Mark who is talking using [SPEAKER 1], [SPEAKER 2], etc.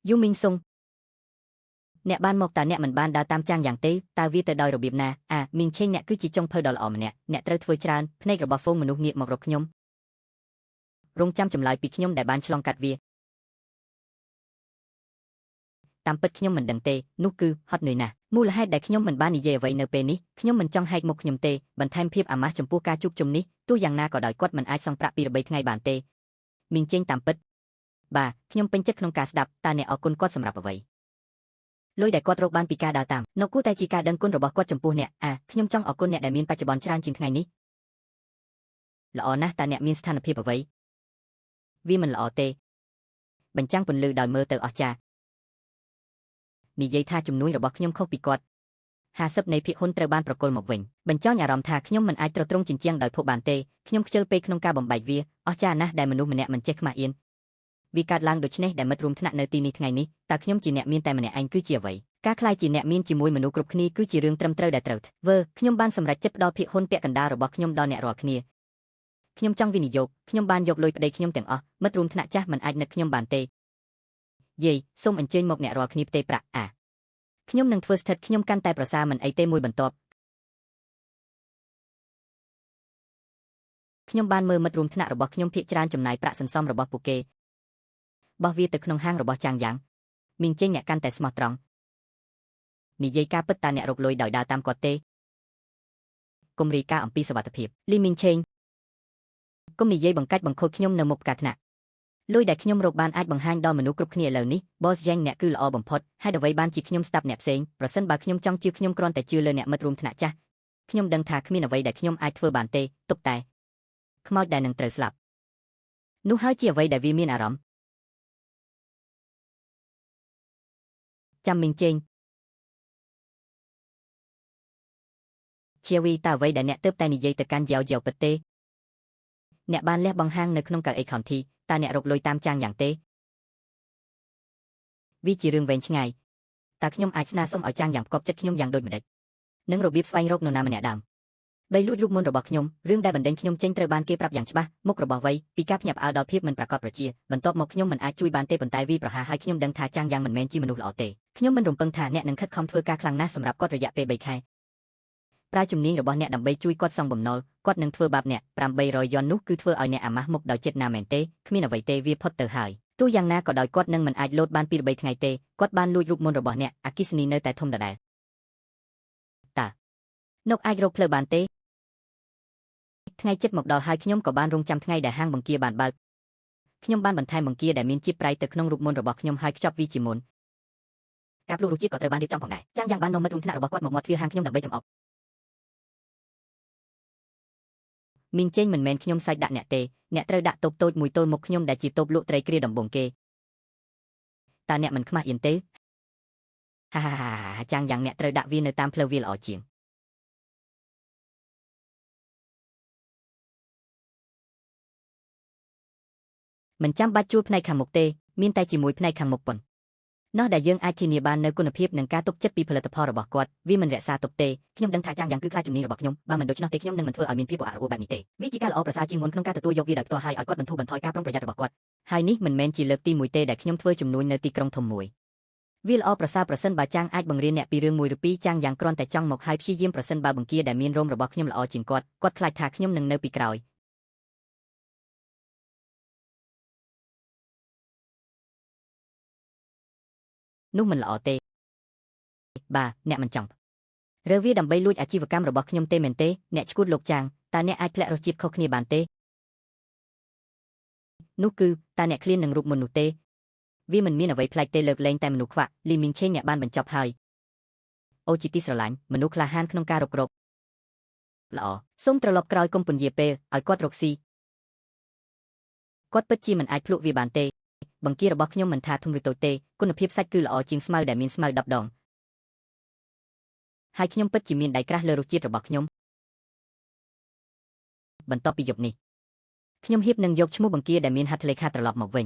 [SPEAKER 1] យូមីងសុងអ្នកបានមកតើអ្នកមិនបានដើរតាមចាងយ៉ាងទេតើវាទៅដោយរបៀបណាអាមីងឆេងអ្នកគឺជាចុងភៅដ៏ល្អម្នាក់អ្នកត្រូវធ្វើច្រើនភ្នែករបស់ហ្វូងមនុស្សងាកមករកខ្ញុំរងចាំចម្លើយពីខ្ញុំដែលបានឆ្លងកាត់វាតាមពិតខ្ញុំមិនដឹងទេនោះគឺហត់នឿយណាស់មូលហេតុដែលខ្ញុំមិនបាននិយាយអ្វីនៅពេលនេះខ្ញុំមិនចង់ហែកមុខខ្ញុំទេបន្ថែមភាពអាម៉ាស់ចំពោះការជួបជុំនេះទោះយ៉ាងណាក៏ដោយគាត់មិនអាចសងប្រាក់ពី3ថ្ងៃបានទេមីងចេងតាមពិតបាទខ្ញុំពេញចិត្តក្នុងការស្ដាប់តើអ្នកអរគុណគាត់សម្រាប់អ្វីលុយដែលគាត់រកបានពីការដើរតាមនោះគួរតែជាការដឹងគុណរបស់គាត់ចំពោះអ្នកអាខ្ញុំចង់អរគុណអ្នកដែលមានបច្ចុប្បន្នច្រើនជាងថ្ងៃនេះល្អណាស់តើអ្នកមានស្ថានភាពអ្វីវាមិនល្អទេបញ្ចាំងពន្លឺដោយមើលទៅអស្ចារ្យនិយាយថាជំនួយរបស់ខ្ញុំខុសពីគាត់50នៃភាគហ៊ុនត្រូវបានប្រគល់មកវិញបញ្ចង់អារម្មណ៍ថាខ្ញុំមិនអាចទ្រទ្រង់ជញ្ជាំងដោយភពបានទេខ្ញុំខ្ជិលពេកក្នុងការបំបែកវាអស្ចារ្យណាស់ដែលមនុស្សម្នាក់មិនចេះខ្មាស់អៀនវាកើតឡើងដូច្នេះដែលមិត្តរួមថ្នាក់នៅទីនេះថ្ងៃនេះតើខ្ញុំជាអ្នកមានតែម្នាក់ឯងគឺជាអ្វីការក្លាយជាអ្នកមានជាមួយមនុស្សគ្រប់គ្នាគឺជារឿងត្រឹមត្រូវដែលត្រូវធ្វើខ្ញុំបានសម្រេចចិត្តផ្ដល់ភាគហ៊ុនពាក់កណ្ដាលរបស់ខ្ញុំដល់អ្នករាល់គ្នាខ្ញុំចង់វិនិយោគខ្ញុំបានយកលុយប្តីខ្ញុំទាំងអស់មិត្តរួមថ្នាក់ចាស់មិនអាចនឹកខ្ញុំបានទេយាយសូមអញ្ជើញមកអ្នករាល់គ្នាផ្ទេប្រាក់អាខ្ញុំនឹងធ្វើស្ថិតខ្ញុំកាន់តែប្រសើរមិនអីទេមួយបន្ទាប់ខ្ញុំបានមើលមិត្តរួមថ្នាក់របស់ខ្ញុំភាគច្រើនចំណាយប្រាក់សន្សំរបស់ពួកគេបោះវាទៅក្នុងហាងរបស់ចាងយ៉ាងមីងចេងអ្នកកាន់តែស្មោះត្រង់និយាយការពិតតើអ្នករកលុយដោយដើរតាមគាត់ទេគុំរីការអំពីសុវត្ថិភាពលីមីងឆេងគុំនិយាយបង្កាច់បង្ខូចខ្ញុំនៅមុខផ្កាថ្នាក់លុយដែលខ្ញុំរកបានអាចបង្ហាញដល់មនុស្សគ្រប់គ្នាឥឡូវនេះ Boss Yang អ្នកគឺល្អបំផុតហេតុអ្វីបានជាខ្ញុំស្ដាប់អ្នកផ្សេងប្រសិនបើខ្ញុំចង់ជឿខ្ញុំគ្រាន់តែជឿលើអ្នកមិត្តរួមថ្នាក់ចាស់ខ្ញុំដឹងថាគ្មានអ្វីដែលខ្ញុំអាចធ្វើបានទេទុកតែខ្មោចដែលនឹងត្រូវស្លាប់នោះហើយជាអ្វីដែលវាមានអារម្មណ៍ចាំមីងជេងជាវីតើអ្វីដែលអ្នកទើបតែនិយាយទៅកាន់យ៉ាវយ៉ាវពិតទេអ្នកបានលះបង់ហាងនៅក្នុងកៅអីខោនធីតើអ្នករកលុយតាមចាងយ៉ាងទេវាជារឿងវែងឆ្ងាយតើខ្ញុំអាចស្នើសុំឲ្យចាងយ៉ាងផ្គប់ចិត្តខ្ញុំយ៉ាងដូចម្តេចនឹងរបៀបស្វែងរកនរណាម្នាក់ដើមបីលួចរូបមន្តរបស់ខ្ញុំរឿងដែលបណ្ដេញខ្ញុំចេញត្រូវបានគេប្រាប់យ៉ាងច្បាស់មុខរបស់វ័យពីការភ្ញាក់ផ្អើលដល់ភាពមិនប្រាកដប្រជាបន្ទាប់មកខ្ញុំមិនអាចជួយបានទេប៉ុន្តែវីប្រហាឲ្យខ្ញុំដឹងថាចាងយ៉ាងមិនមែនជាមនុស្សល្អទេខ្ញុំមិនរំពឹងថាអ្នកនឹងខិតខំធ្វើការខ្លាំងណាស់សម្រាប់គាត់រយៈពេល3ខែប្រើជំនាញរបស់អ្នកដើម្បីជួយគាត់សងបំណុលគាត់នឹងធ្វើបាបអ្នក800យ៉ុននោះគឺធ្វើឲ្យអ្នកអាម៉ាស់មុខដោយចិត្តណាមែនទេគ្មានអ្វីទេវាផុតទៅហើយទោះយ៉ាងណាក៏ដោយគាត់នឹងមិនអាចលោតបានពី3ថ្ងៃទេគាត់បានលួចរូបមន្តរបស់អ្នកអគ្គិសនីនៅតែធំដដែលតើនុកអាចរកផ្លូវបានទេថ្ងៃចិត្តមកដល់ហើយខ្ញុំក៏បានរងចាំថ្ងៃដែលហាងបង្គាបានបើកខ្ញុំបានបន្ថែមបង្គាដែលមានជាតិប្រៃទៅក្នុងរូបមន្តរបស់ខ្ញុំហើយខ្ចប់វាជាមុនការភ្លុករសជាតិក៏ត្រូវបានរៀបចំផងដែរចាងយ៉ាងបាននាំមិត្តរួមថ្នាក់របស់គាត់មកមាត់ទ្វារហាងខ្ញុំដើម្បីចំអកមីងចេងមិនមែនខ្ញុំសាច់ដាក់អ្នកទេអ្នកត្រូវដាក់តូបតូចមួយទល់មុខខ្ញុំដែលជាតូបលក់ត្រីគ្រាដំបូងគេតើអ្នកមិនខ្មាស់អៀនទេហាហាហាចាងយ៉ាងអ្នកត្រូវដាក់វានៅតាមផ្លូវវាល្អជាងមិនចាំបាច់ជួលផ្នែកខាងមុខទេមានតែជាមួយផ្នែកខាងមុខប៉ុណ្ណោះដែលយើងអាចធានាបាននូវគុណភាពនិងការទុកចិត្តពីផលិតផលរបស់គាត់វាមិនរក្សាទុកទេខ្ញុំដឹងថាចាងយ៉ាងគឺខ្លាចជំនាញរបស់ខ្ញុំបើមិនដូច្នោះទេខ្ញុំនឹងមិនធ្វើឲ្យមានភាពរអាក់រអួលបែបនេះទេវាជាការល្អប្រសើរជាងមុនក្នុងការទទួលយកវាដោយផ្ទាល់ហើយឲ្យគាត់បន្ធូរបន្ថយការប្រុងប្រយ័ត្នរបស់គាត់ហើយនេះមិនមែនជាលើកទី1ទេដែលខ្ញុំធ្វើជំនួញនៅទីក្រុងធំមួយវាល្អប្រសើរប្រសិនបើចាងអាចបង្រៀនអ្នកពីរឿងមួយឬពីរចាងយ៉ាងគ្រាន់តែចង់មកហើយព្យាយាមប្រសិនបើបង្គាដែលមានរោមរបស់ខ្ញុំល្អជាងគាត់គាត់ខ្លាចថាខ្ញុំនឹងនៅពីក្រោយនោះមិនល្អទេបាទអ្នកមិនចង់រើវាដើម្បីលួចអាជីវកម្មរបស់ខ្ញុំទេមែនទេអ្នកឈួតលោកចាងតើអ្នកអាចធ្លាក់រសជាតិខុសគ្នាបានទេនោះគឺតើអ្នកឃ្លាននឹងរូបមន្តនោះទេវាមិនមានអ្វីប្លែកទេលើកលែងតែមនុស្សខ្វាក់លីមីងឆេងអ្នកបានបញ្ចប់ហើយអូជាទីស្រឡាញ់មនុស្សក្លាហានក្នុងការរុករកល្អសូមត្រឡប់ក្រោយគុំពន្យាពេលឲ្យគាត់រកស៊ីគាត់ពិតជាមិនអាចភ្លក់វាបានទេបង្គារបស់ខ្ញុំមិនថាធំឬតូចទេគុណភាពសាច់គឺល្អជាងស្មៅដែលមានស្មៅ10ដងហើយខ្ញុំពិតជាមានដៃក្រាស់លើរសជាតិរបស់ខ្ញុំបន្ទាប់ពីយប់នេះខ្ញុំហៀបនឹងយកឈ្មោះបង្គាដែលមានហត្ថលេខាត្រឡប់មកវិញ